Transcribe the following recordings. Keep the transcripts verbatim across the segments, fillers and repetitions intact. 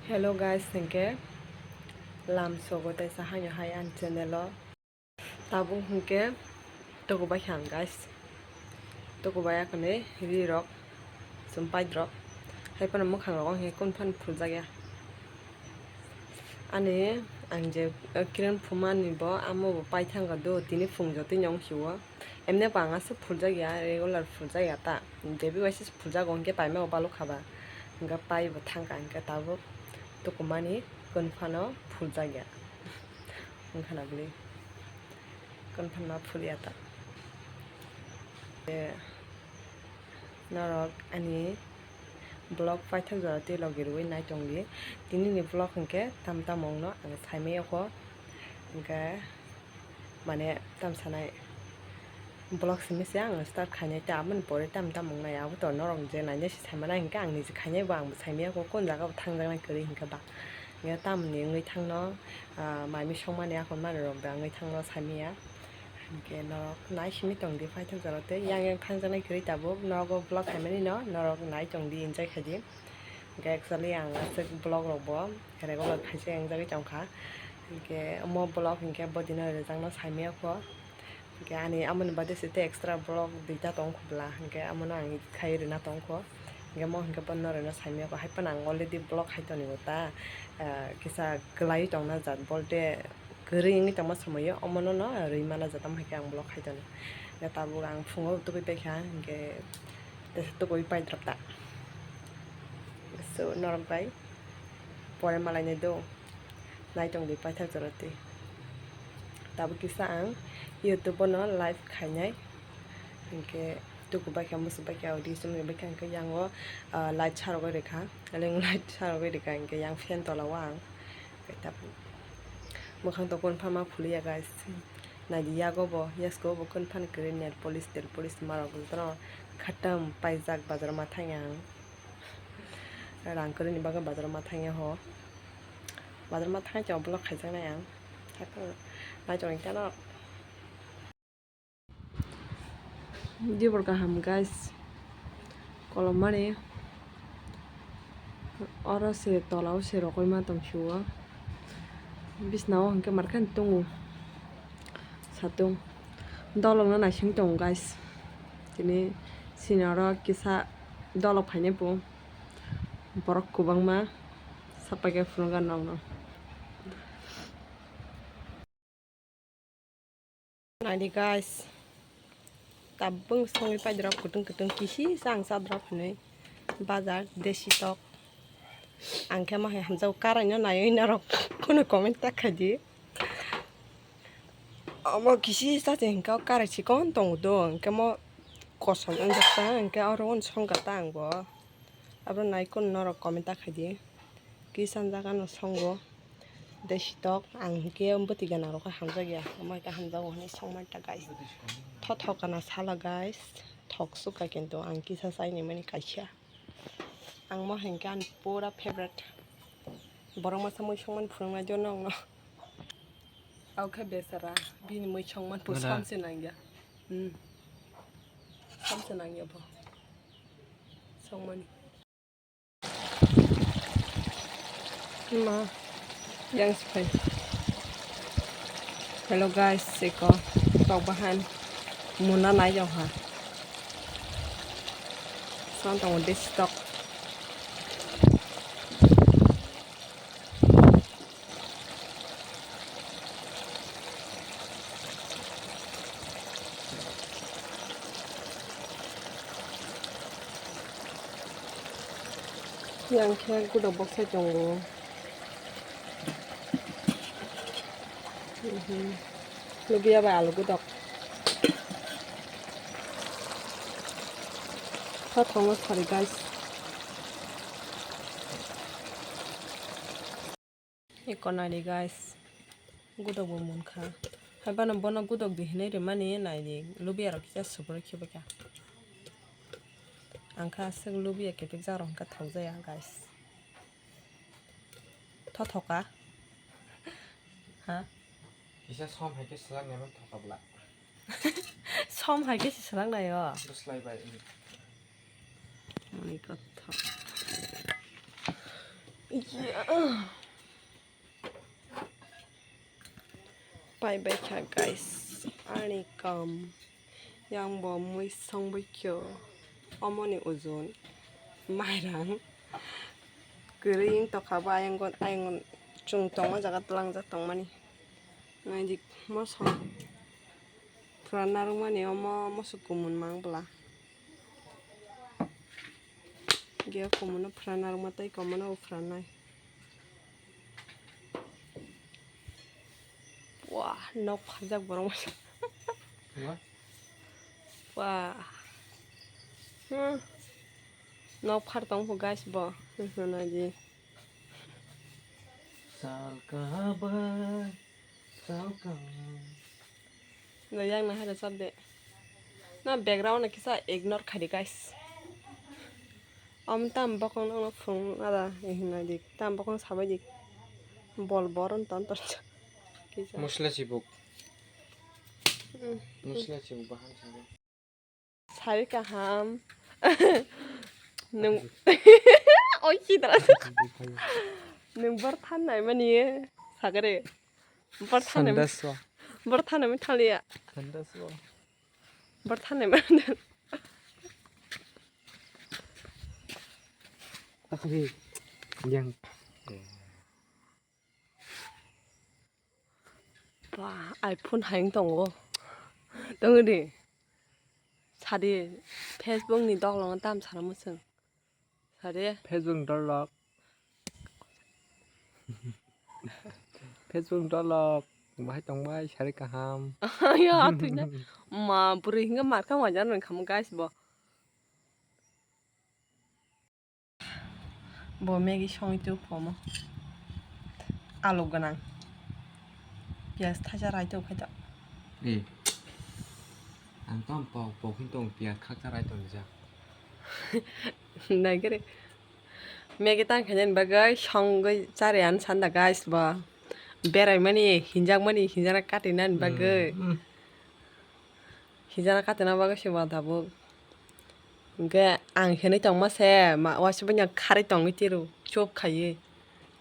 Hello guys, hwnkhe lam sogo teisa haino hai ani channel o. Tabuk hwnkhe tukubai kha ang guys. Tukubai akhani ri rok, chum paidrok. Hai phano mwkhang rogo hwnkhe kun phano phuljak ya. Ani ang je, eh, cream phumani bo amo bo paithangkha do, tini phung jotoni wng sio. Emne bo ang aswk phuljak ya, regular phuljak ya ta. Daily wise phuljak o, hwnkhe paima bo balok kha ba. Hwnkhe pai bo thangkha, hwnkhe tabuk tukumani kun phano phuljak ya. Wngkha na bwlwi? Kun phano phulya ta. Eh, norok ani vlog paithak jora twi logi rwui nai tongdi. Tinini vlog hwnkhe tam tam wngno ang saimaya kho. Hwnkhe mane tam sanai vlog simi se ang start khainai, ta aboni pore tam tam wngnai, abo to norok je nainai se saimanai, hwnkhe ang niji khainai bo ang bo saimaya kho, kun jaga bo thangjaknai kwrwi hwnkhe ba. Hwnkhe tamoni wngwi thangno, ah, mai mui songmani akhon mani rok da wngwi thangno saimaya. Hwnkhe norok nai simi tongdi paithak jora tei yang yang thangjaknai kwrwi tabuk nogo vlog khaimani no norok nai tongdi enjoy khaidi. Hwnkhe actually ang aswk vlog rok bo regular khaisa wngjagwi tongkha. Hwnkhe omo vlog hwnkhe bo dino rijak no saimaya kho. Hwnkhe ani amoni bade se tei extra vlog duita tong kho bwla, hwnkhe amono ang khai rwna tong kho. Hwnkhe mo hwnkhe bo norokno saimaya kho, hai phano ang already vlog khai tongo ta, ah, kisa kwlaiwi tongna jat bolte kwrwi wngwi tongma somoio omono no rwi mana jat, tamo hai khe ang vlog khai tono. Hwnkhe tabuk ang phungo tubui paikha, hwnkhe teisa tukuiwi paidrop ta. So norok bai pore malainai do. Naitongdi paithak jora twi. Tabuk kisa ang YouTube-o no live khainai. Hinkhe tuku baikha, musu baikha, audio sumri baikha, hinkhe yango, ah, light sarogwi rikha. Ring light sarogwi rikha, hinkhe yang fan tolao ang. Hinkhe tabuk mwkhang tokon phama phuliya, guys. Naidi yago bo, yasko bo kun phan kwrwi nail polish, tail polish marok jotono khatam paijak, bazar ma thangya ang. Rang kwrwini bagwi bazaro ma thangya ho. Bazaro ma thangya chwng vlog khaijaknai ang. Haikhe naitongwi tano. Dibor kaham, guys. Kolomani oro se tolao se rokoi ma tong sio. Bisnao hinkhe markhan tongo. Satung. Dolongno naising tongo, guys. Tini sini oro kisa dolok phainai pung. Borok kwbangma sapai khe phunukha nokno. Naidi, guys. Tabuk songwi paidrop kutung kutung kisi sa ang sadrop hinwi. Bazar desi tok. Ang khe ma hai hamjao, karaino naiwi norok kunu comment ta khaidi. Omo kisi sachi hinkhe o karai chikon tongo do, hinkhe mo kosom wngjak ta, hinkhe oro unsong kha ta ang bo. Abo nai kunu norok comment ta khaidi. Kisa jaga no songo. Desi tok ang hinkhe bwtwi gana rok hamjak ya, omo hinkhe hamjago hinwi songmani ta guys. Thothok gana sala guys, thok sukha kintu ang kisa chaini mani kaisa. Ang mo hinkhe ani pura favorite. Borok masa mui songmani phunuknai do nokno. Ao khe besara bini mui songmani phu samse nangya. Hmm. Samse nangya bo. Songmani. Ma, yang sipai. Hello guys, seko tok bahan muna nai jong ha. San tongo desi tok. Yang khe gudok boksai tongo. Mhm. Lubiya bai alu gudok. Kha thongo sari guys. Eko naidi guys, gudok bo munkha. Haibano bono gudok di hinwi rimani naidi, lubiya rok kisa subrui khibaikha. Ang kha aswk lubiya kepek jak rok hwnkha thokjaya guys. Thothoka. Ha? Kisa som hai khe swlak nai man thoka bwla. Som hai khe se swlak nai o. Bwslai bai. Mani kotha. Pai bai kha guys, ani kam. Yang bo mui songbai kyo. Omoni ujun mairang. Kwrwi wng tokha bo ayang, ayang chwng tongma jaga twlangjak tongmani. Nai di moso phuran narwkmani omo moso kumun mang bwla. Ge kumun no phuran narwkma tei komo no phuran nai. Wah, nok pharjak borok masa. Wah. Wah. Hmm. Nok phar tong pho guys bo. Hmm, nai di. Salka bai, salka. No, yang na hada sab de. Na background na kisa ignore khai di guys. Om tam bokong no phung ada hinna di. Tam bokong sabai di. Bol boron ton ton. Kisa. Musla sibuk. Hmm. Musla sibuk bahan sibuk. Sari kaham. Nung. Oi, chidra. Nung bar than nai mani sagare. Bar than nai. Sandas wa. Bar than nai thaliya. Sandas wa. Bar than nai mani. Akhri. Yang. Ba, iPhone hai wng tongo. Tongdi. Sadi, Facebook ni doklongo tam sana mwswng. Sadi. Facebook ni doklok. Facebook ni doklok. Bahai tongbai, sari kaham. Ya, thwina. Ma, bwrwi hwnka marka wajar nang khamu guys bo. Bo Maggi songwi tubuphomo. Alu gwnang. Piyaj thaisa rai tubukhaito. Eh. Ang tamo pok, pok hin tong piyaj khaksa rai tong jak. Naikhe re. Maggi tang khainani bagwi songwi chari ani sanda guys bo. Beraimani, hinjakmani, hinjakna katinani bagwi. Hmm, hmm. Hijana katina bagwi se bo tabuk. Hwnkhe ang hinwi tongma se, ma, uaisa buino kharwi tongwi tiro, chup khaiwi.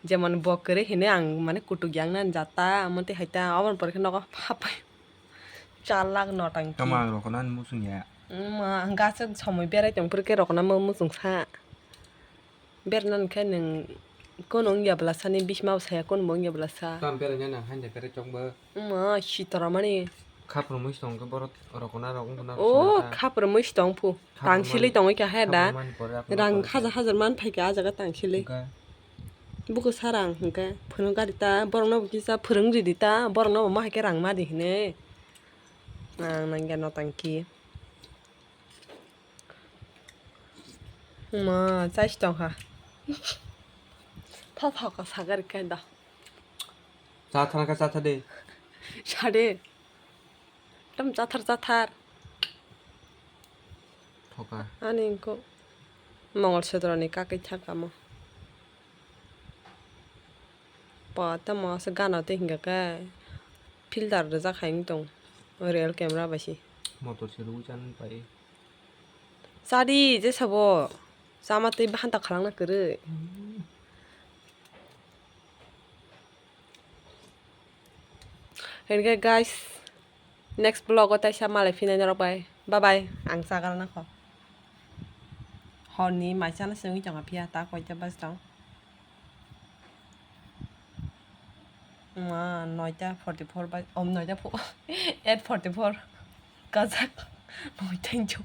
Jemon bo kwrwi hinwi ang mane kutuk yang nani jata, omo twi hai ta, oboni pore khe nogo hapai. Chalak notangki. Tamo ang rokona ni muchung ya. Wngma, hwnkhe aswk somoi berai tong phuru khe rokona mo muchung sa. Bernani khe nwng kunu wngya bwlasa ni bisima bo saya, kunu bo wngya bwlasa. Tamo beraina nang haino berai tongma. Wngma sitoramani. Khapru mui tong khe borok rokona rok wngkha na. O, rokona ta. Khapru mui tong phu. Khapru tangsilwi mani, tongwi kha he da. Khapru mani pore rang hajar hajar man phai kha ah jaga tangsilwi. Hwnkhe. Buku sarang hwnkhe phunuk gari ta borok no bo kisa phwrwng ridi ta borok no bo ma hai khe rang ma di hinwi. Nang nang ya notangki. Ma, chais tongkha. Tha tha ka sagari kenda. Cha thana ka cha tha de. Sade. Tam chathar chathar. Thoka. Ani ko Mongol Sudro ni kakai thakamo. Pa tamo aswk gana tei hwnka khe filter rijak hai wng tong real camera bai se. Motor se rwui chan pai. Chadi je sabo chama tei bahanta khalangna kwrwi. Hwnkhe guys, next vlog o taisa malai phinai norok bai. Bye bye, ang chagra nakho. Horni mai chana se wngwi tongkha phiya ta koita baj tong. Ma, noita forty four bai, om, noita fo-, eight forty four. Kajak, noita inchuk.